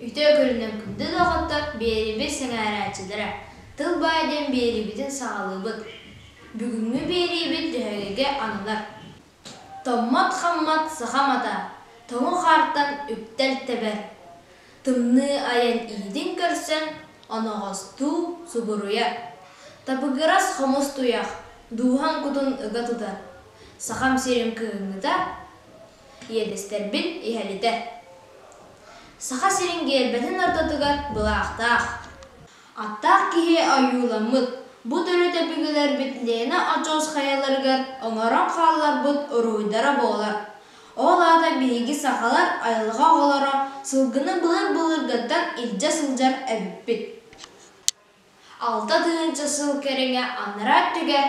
Үтүө көрүнэн күндү доҕоттор, биэриибит сэҥээрээччилэрэ! Тыл баай диэн биэриибитин саҕалыыбыт. Бүгүҥҥү биэриибит Дьөһөгөйгө ананар. Томмот-хаммат саха мата, тоҥу хаартан үктэл тэбэр. Тымныы айан иитин көрсөн, оноҕостуу субуруйар. Табыгырас хомус туйах, дууһаҥ кутун ыга тутар. Сахам сирин кыһыҥҥыта, иэдэстэрбин иһэлитэр. Саха сирин гиэрбэтин ортотугар былаахтаах. Аттаах киһи ойууламмыт, бу төрүт өбүгэлэрбит Лена очуос хайаларыгар оҥорон хаалларбыт уруһуйдара буолар. Ол аата биһиги сахалар айылҕа оҕолоро сылгыны былыр-былыргыттан илдьэ сылдьар эбиппит. 6000 сыл кэриҥэ анараа өттүгэр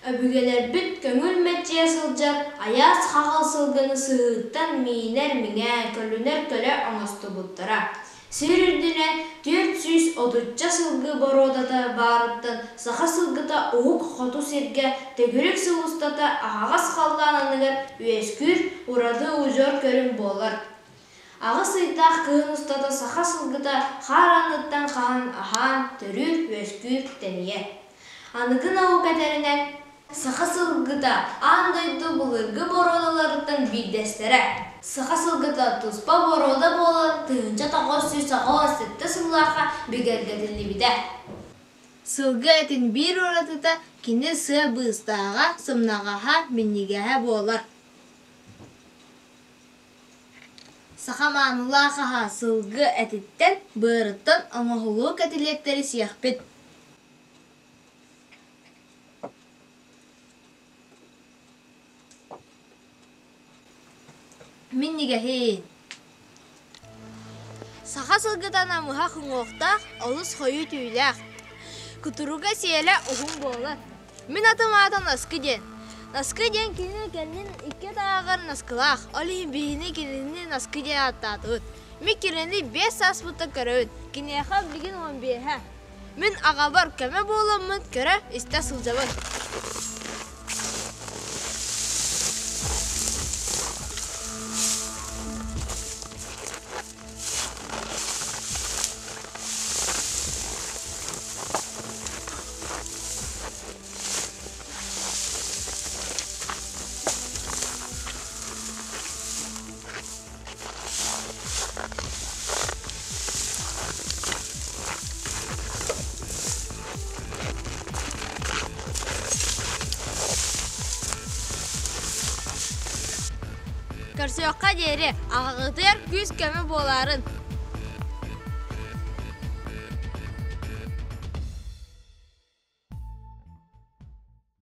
Өбүгэлэрбит көҥүл мэччийэ сылдьар айаас хаҕыл сылгыны сыһыыттан миинэр миҥээ, көлүнэр көлө оҥостубуттара. Сир үрдүнэн 430-ча сылгы боруодата баарыттан саха сылгыта уһук хоту сиргэ төгүрүк сыл устата аһаҕас халлаан анныгар үөскүүр ураты удьуор көрүҥ буолар. Аҕыс ыйдаах кыһын устата саха сылгыта хаар анныттан хаһан аһаан, төрүүр, үөскүүр, тэнийэр. Аныгы наука этэринэн, саха сылгыта аан дойду былыргы боруодаларыттан биирдэстэрэ. Саха сылгыта туспа боруода буолан 1987 сыллаахха бигэргэтиллибитэ. Сылгы этин биир уратыта кини сыа быыстааҕа, сымнаҕаһа, минньигэһэ буолар. Саха маанылаах аһа сылгы этиттэн, быарыттан оҥоһулуу кэтилиэттэри сиэхпит. Минньигэһин Саха сылгыта намыһах уҥуохтаах, олус хойуу түүлээх. Кутуруга сиэлэ уһун буолар. Мин атым аата Наскы диэн. Наскы диэн кини кэннин икки атаҕар наскылаах, ол иһин биһини кинини Наскы диэн ааттаатыбыт. Мин кинини 5 сааспыттан көрөбүн, киниэхэ билигин 15-э. Мин аҕабар көмө буоламмын көрө, истэ сылдьабын. Көрсүөххэ диэри, аҕаҕытыгар күүс-көмө буолаарын.